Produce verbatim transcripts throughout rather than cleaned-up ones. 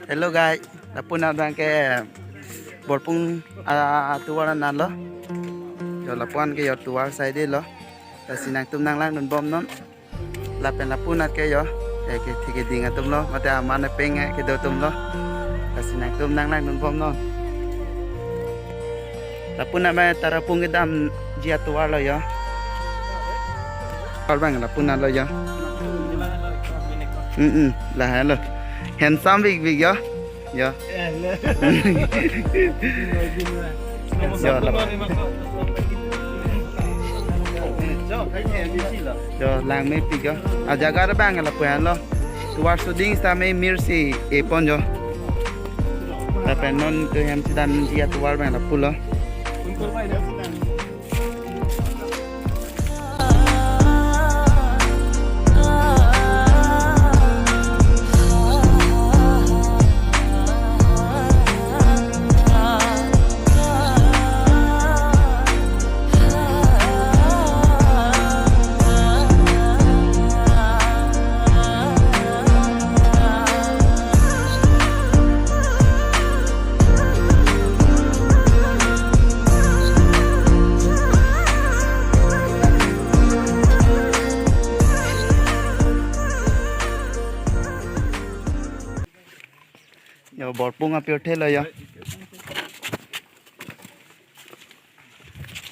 Hello guys, lapu-an abang ke Borpung atovar anat lo. Jo lapu-an ke jo tovar side lo. Lasi nangtum nanglangdun bomnon. Lapen lapu-an ke jo, eh, ke thik keding atum lo, mate aman apeng eh, kedo atum lo. Lasi nangtum nanglangdun bomnon. Lapu-an abang Tarapung kedamji atovar lo jo. Tovar abang lapu-an lo jo. Hmm, hmm, lahai lo. Handsome big big jo. Jo. Jo, lap-, jo, langmepik jo. Ajaga abang lapu-an lo. Tovar soding sitame mir si epon jo. Lapen non itum hem si damji atovar abang lapu lo. Jo, Borpung apirthe lo jo.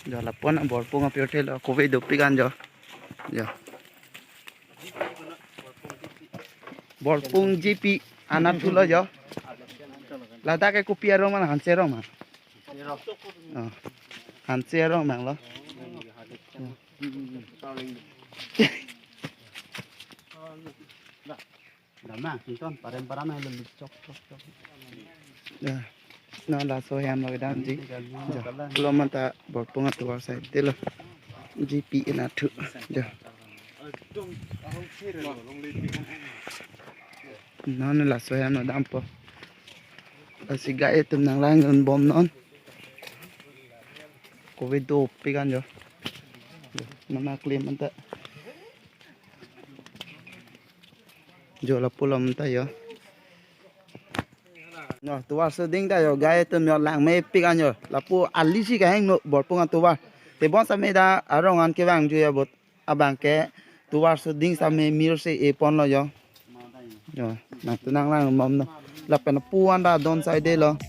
Jo, lapu-an Borpung apirthe lo, kove dopik an jo. Jo. Borpung G P anat thu lo jo. Ladak ke kopi arong ma, Hanse arong ma? Oh. Hanse arong abang lo. Dama, sinton, parem parem helo, chok, chok, chok. Jo. Non laso hem lo kedamji. Jo. Pulo manta Borpung atovar side lo. G P anat thu. Jo. Non laso hem lo dampo. Lasi guys itum nanglangdun bomnon. Kove dopik an jo. Jo, mena klim anta. Jo, lapu lo manta jo. Jo, tovar soding ta jo guys itum jo, langmepik an jo. Lapu ali si kehingno Borpung atovar. Tebon sitame ta arong an kevangji jo, but abang ke tovar soding sitame mir si epon lo jo. Jo, nangtum nanglangdun bomnon. Lapen lapu-an ta adon side lo.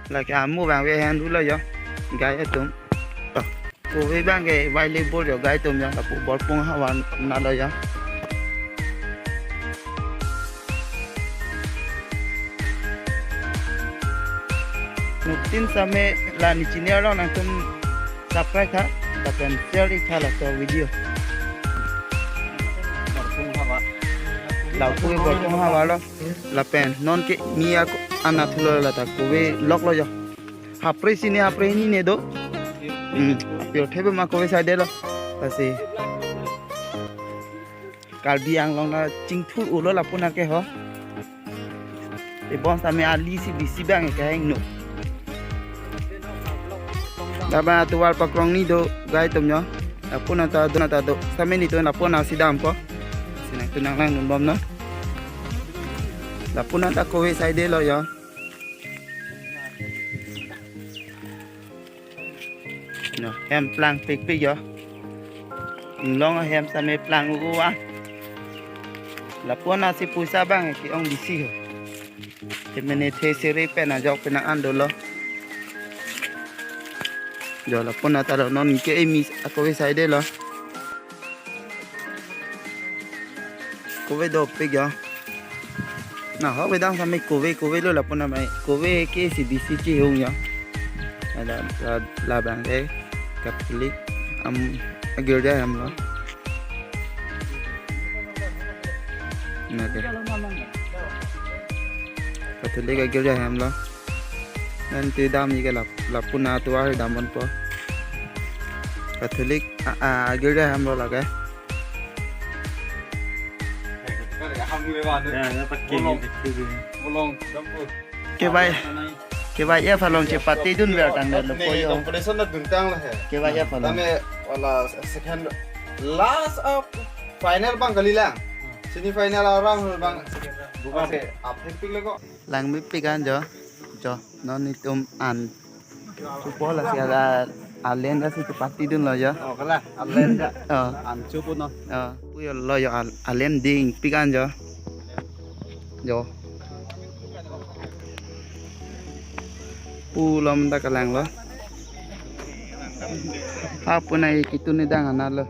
Lake amu abang ve hen dolo jo, guys atum. To, kove abang ke available jo guys atum jo, lapu Borpung havar anat lo jo. Nangtum sitame la neli channel lo nangtum subscribe tha, lapen share ik tha laso video. Lapu Borpung havar lo. Lapen non ke mi ako anat thu lo, lata kove lok lo jo. Hapre sini hapre hini ne do. Hmm. Pirthe abang ma kove side lo. Lasi Karbi Anglong nangchingthur-o lo lapu-an ke ho. Tebon sitame ali si bisi abang kehingno. Daba atovar pakrong ni do guys atum jo. Lapu-an ta do, ta do. Sitame nelitum lapu-an si dampo. Lasi nangtum nanglangdun bomnon. Lapu-an ta kove side lo jo. Jo, hem plangpikpik jo. Inglong ahem sitame plang-o-o ah. Lapu-an asi pusa abang ke-ong bisi ho. Te mene the sere pen ajok pen an dolo. Jo lapu-an ta lo non ke emis ako side lo. Kove dopik jo. Na ho vedang sami kove kove lo lapu-an mai. Kove ke si bisi chihung jo. Ada la, labang ke Catholic am agirja hem lo. Na ke. Catholic agirja hem lo. Nanti dam ike lap, lapu-an atovar dam ponpo. Catholic a, a, agirja hem lo lake. Ya, ya, pakai bolong. Bolong, dam po. Kevai, kevai ya falong chepatidun ver tang lo po jo. Competition na duntang lo he. Kevai ya falong. Tame wala second last up final abang kalilang. Semi final arang abang. Bukan. Oke, up hepik leko. Langmepik an jo. Jo, non itum an. Supo lasi ada alen ta si chepatidun lo jo. Oh, kalang. Alen ta. Oh. An chupu no. Oh, pu jo lo jo al-, alen dingpik an jo. Jo. Pu lom ta kalang lo. Ha pu nai kitun ni dang ana lo.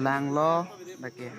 langlo, lake